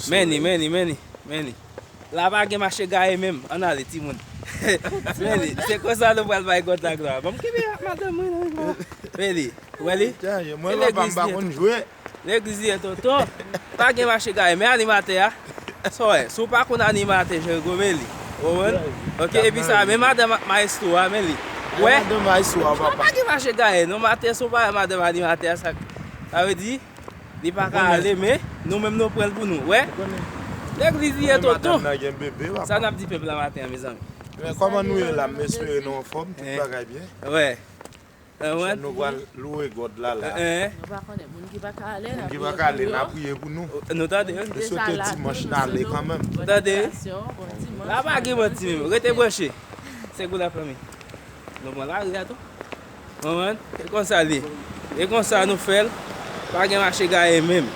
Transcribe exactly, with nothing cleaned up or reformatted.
Men li, men li, men li, men li. La pa gen mache gaye menm. Ann ale, timoun. Men li, se konsa nou pral bay God laglwa. Ban m kenbe ak madanm mwen nan men mwen. Men li. Wè li? Legliz li ye tonton. Pa gen mache gaye, men animatè a. Sa w wè, si w pa konn animatè, Jergo, men li. Ou konprann? Ok, epi sa, men madanm ak maestro a, men li. Wè? Madanm maestro a, papa. Pa gen mache gaye, non, maestro pa madanm animatè a, sa, sa vle di, li pa ka ale, men nou menm nou pran l pou nou. Wè? Legliz li ye tonton. Sa n ap di pèp la maten an, mezanmi. Men kòman nou ye la? M espere nou anfòm, tout bagay byen. Wè. Ou konprann? Nou pral louwe God la la. Nou pa konnen moun ki pa ka ale, n ap priye pou nou. Nou tande? Nou swete dimanch n ale kanmenm. Nou tande? La pa gen manti menm. Rete branche. Se kou la fanmi. Nou pran lari a tou. Ou konprann? E konsa li ye. E konsa nou fè l. Pa gen mache gaye menm.